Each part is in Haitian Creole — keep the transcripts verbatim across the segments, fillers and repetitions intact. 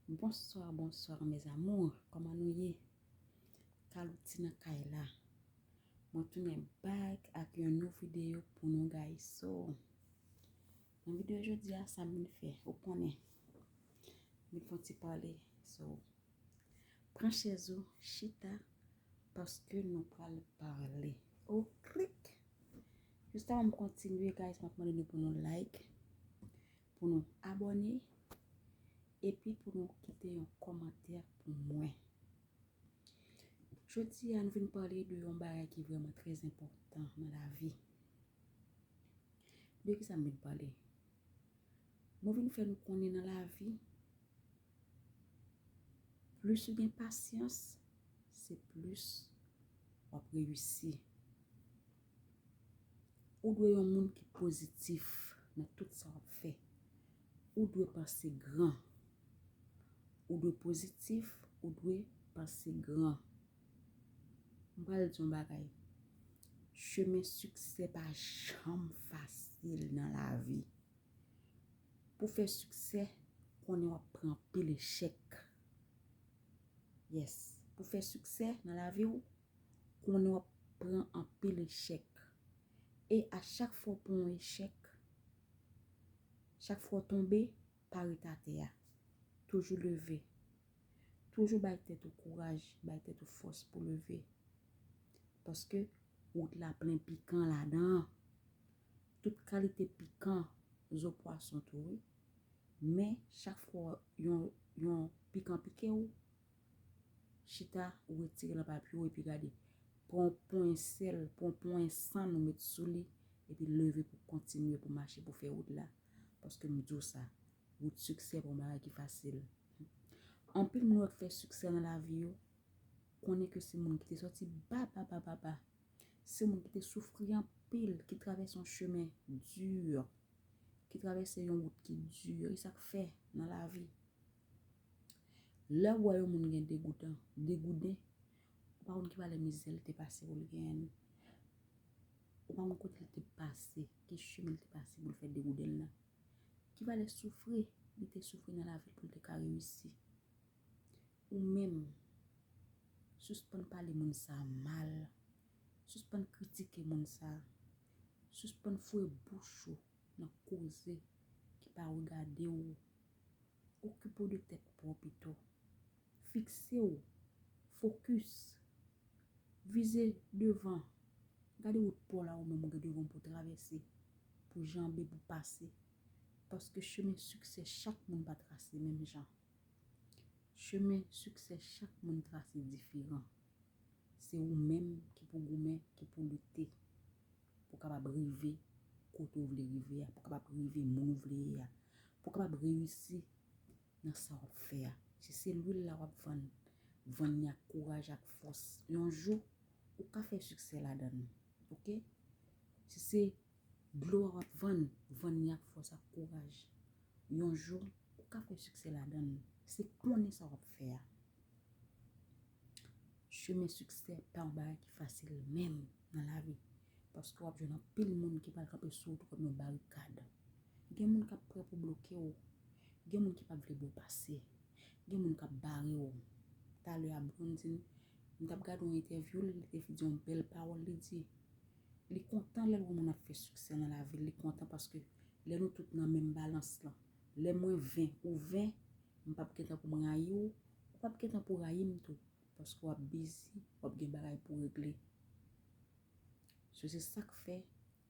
Bonsoir, bonsoir mes amours, kòman nou ye? Kalouti nan kay la. Mwen tounen back ak yon nou videyo pou nou guys. So, nan videyo jodi a, sa m vin fè, ou konnen. M vin fè yon ti pale. So, pran chèz ou, chita, paske nou pral pale. O klik! Jis avan m kontinye, guys, m ap mande nou pou nou like, pou nou abòne, epi pou nou kite yon kòmantè pou mwen. Jodi a, nou vin pale de yon bagay ki vrèman trè enpòtan nan lavi. De ki sa m vin pale? Mwen vin fè nou konnen nan lavi, plis ou gen pasyans, se plis w ap reyisi. Ou dwe yon moun ki pozitif nan tout sa w ap fè. Ou dwe panse gran. Ou dwe pozitif, ou dwe panse gran. M pral di yon bagay. Chemen siksè pa janm fasil nan lavi. Pou fè siksè, konnen w ap pran anpil echèk. Yes. Pou fè siksè nan lavi w, konnen w ap pran anpil echèk. E a chak fwa w pran yon echèk, chak fwa w tonbe, pa ret atè a. Toujou leve. Toujou bay tèt ou kouraj, bay tèt ou fòs pou leve. Paske wout la plen pikan ladan. Tout kalite pikan, zo pwason tou, wi. Men, chak fwa yon, yon pikan pike w, chita, ou retire l anba pye w epi gade. Pran yon pwen sèl, pran yon pwen sann ou met sou li, epi leve pou kontinye, pou mache, pou fè wout la. Paske m di w sa, wout siksè pa yon bagay ki fasil. Anpil moun yo k fè siksè nan lavi yo, konnen ke se moun ki te sòti ba, ba, ba, ba, ba. Se moun ki te soufri anpil, ki travèse yon chemen di, ki travèse yon wout ki di. E sa k fè nan lavi, lè w wè yon moun gen degouden, degouden, ou pa konn ki valè mizè l te pase pou l genyen l. Ou pa konn kote l te pase, ki chemen l te pase pou l fè degouden l la. Ki valè soufri li te soufri nan lavi l pou l te ka reyisi. Ou menm, sispann pale moun sa mal. Sispann kritike moun sa. Sispann foure bouch ou nan koze ki pa regade w. Okipe w de tèt pa w pito. Fikse w. Fokis. Vize devan. Gade wout pa w la ou menm ou gen devan w pou travèse, pou janbe, pou pase. Paske chemen siksè, chak moun pa trase menm jan. Chemen siksè, chak moun trase diferan. Se ou menm ki pou goumen, ki pou lite, pou w kapab rive kote w vle rive a, pou w kapab rive moun ou vle ye a, pou w kapab reyisi nan sa w ap fè a. Si se lwil la w ap vann, vann li ak kouraj, ak fòs. Yon jou, ou ka fè siksè ladan l, oke? Si se dlo a w ap vann, vann li ak fòs, ak kouraj. Yon jou, ou ka fè siksè ladan l. Se konnen sa w ap fè a. Chemen siksè pa yon bagay ki fasil menm nan lavi. Paske w ap jwenn anpil moun ki pral kanpe sou wout ou kòm yon barikad. Gen moun k ap prè pou bloke w. Gen moun ki p ap vle ba w pase. Gen moun k ap bare w. Talè a, Blondine, m t ap gade yon entèvyou l, li te di yon bèl pawòl, li di, li kontan lè l wè moun ap fè siksè nan lavi l, li kontan paske lè nou tout nan menm balans lan, lè mwen ven, ou ven, m p ap gentan pou m rayi w, ou p ap gentan pou rayi m tou, paske w ap bizi, w ap gen bagay pou regle. So, se sa k fè,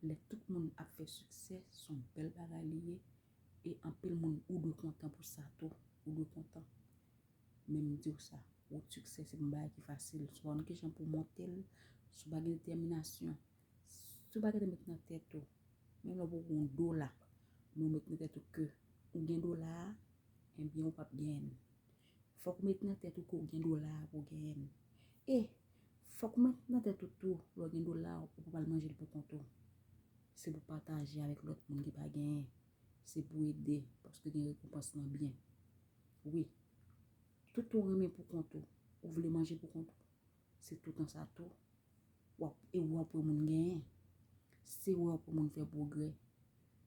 lè tout moun ap fè siksè, se yon bèl bagay li ye, e anpil moun, ou dwe kontan pou sa tou, ou dwe kontan. Men m di w sa, wout siksè se pa yon bagay ki fasil. Si w pa konn kijan pou w monte l, si w pa gen detèminasyon, si w pa gentan met nan tèt ou, menm lè w poko gen yon dola, men w met nan tèt ou ke ou gen dola a, ebyen ou p ap genyen l. Fòk ou met nan tèt ou ke w gen dola a pou w genyen l. E fòk ou met nan tèt ou tou, lè w gen dola a, ou pa pral manje l pou kont ou. Se pou w pataje avèk lòt moun ki pa genyen. Se pou w ede, paske gen rekonpans nan byen. Wi. Tout ou renmen pou kont ou, ou vle manje pou kont ou, se toutan sa tou w ap, e w ap wè moun genyen. Se w ap wè moun fè pwogrè.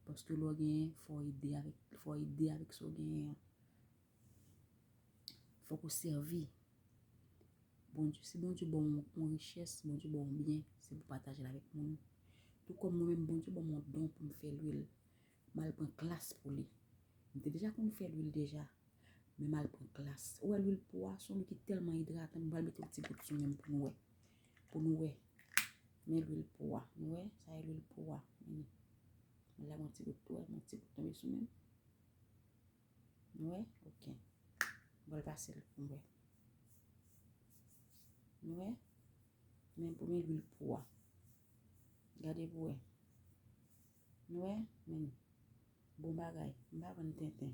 Paske lè w genyen, fò w ede avèk, fò w ede avèk sa w genyen an. Fòk ou sèvi. Bondye, si Bondye ba w yon richès, si Bondye ba w yon byen, se pou pataje l avèk moun. Tou kòm mwen menm, Bondye ban m yon don pou m fè lwil. M al pran klas pou li. M te deja konn fè lwil deja, men m al pran klas. Ou wè lwil po a, se yon lwil ki tèlman idratan, m pral mete yon ti gout sou men m pou nou wè. Pou nou wè. Men lwil po a. Nou wè, sa e lwil po a. Men li. M lage yon ti gout tou, wè, yon ti gout tonbe sou men m. Nou wè? Ok. M pral pase l pou nou wè. Nou wè? Men pou men lwil po a. Gade pou wè. Nou wè? Men. Bon bagay. M pa vann tenten.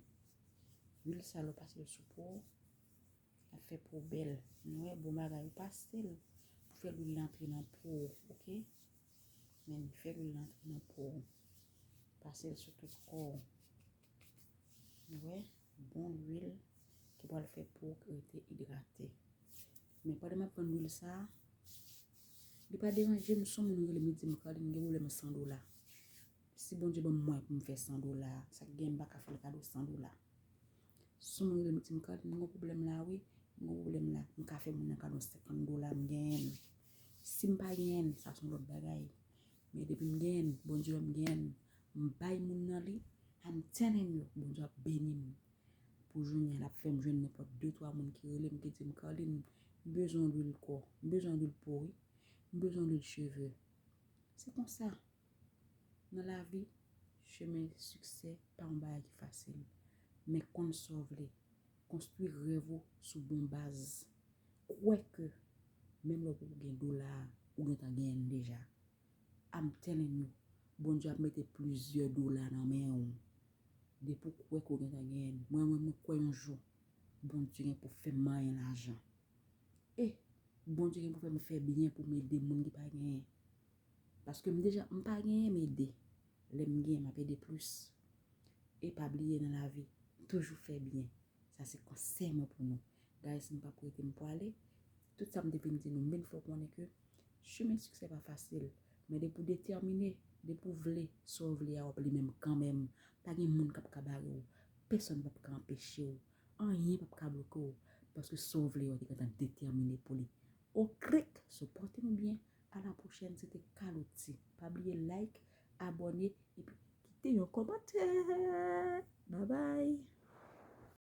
Lwil sa lè w pase l sou po w, l ap fè po w bèl. Nou wè? Bon bagay. Ou pase l pou fè lwil la antre nan po w. Ok? Men fè lwil la antre nan po w. Pase l sou tout kò w. Ou wè? Bon lwil ki pral fè po w rete idrate. Men pandan m ap vann lwil sa a, li pa deranje m, si yon moun rele m, li di m, Carline, m gen pwoblèm san dola. Si Bondye ban m mwayen pou m fè san dola, sa k gen m pa ka fè l kado san dola. Si yon moun rele m, li di m, Carline, m gen yon pwoblèm la, wi, m gen yon pwoblèm la, m ka fè moun nan kado senkant dola, m genyen l. Si m pa genyen l, sa se yon lòt bagay. Men depi m genyen l, Bondye wè m genyen l, m bay moun nan li, I'm telling you, Bondye ap beni m. Pou jounen an, l ap fè m jwenn nenpòt de twa moun ki rele m, ki di m, Carline, m bezwen lwil kò, m bezwen lwil po, wi, m bezwen lwil cheve. Se konsa, nan lavi, chemen siksè pa yon bagay ki fasil. Men konn sa w vle, konstwi rèv ou sou bon baz. Kwè ke menm lè w poko gen dola a, ou gentan genyen l deja. I'm telling you, Bondye ap mete plizyè dola nan men w. Depi w kwè ke w gentan genyen l. Mwen, mwen, mwen kwè yon jou, Bondye gen pou fè m manyen lajan. E Bondye gen pou fè m fè byen pou m ede moun ki pa genyen. Paske m deja, m pa genyen, m ede. Lè m genyen, m ap ede plis. E pa bliye nan lavi, toujou fè byen. Sa se konsèy mwen pou nou. Guys, m p ap rete, m pwale. Tout sa m te vin di nou, m vin fè w konnen ke chemen siksè pa fasil. Men depi w detèmine, depi w vle, sa w vle a w ap li menm kanmenm. Pa gen moun k ap ka bare w. Pèsonn p ap ka anpeche w. Anyen p ap ka bloke w. Paske sa w vle a w te gentan detèmine pou li. Okrik, sipòte nou byen. A la pwochèn, se te Kaloti. Pa bliye like, abòne, epi kite yon kòmantè. Babay!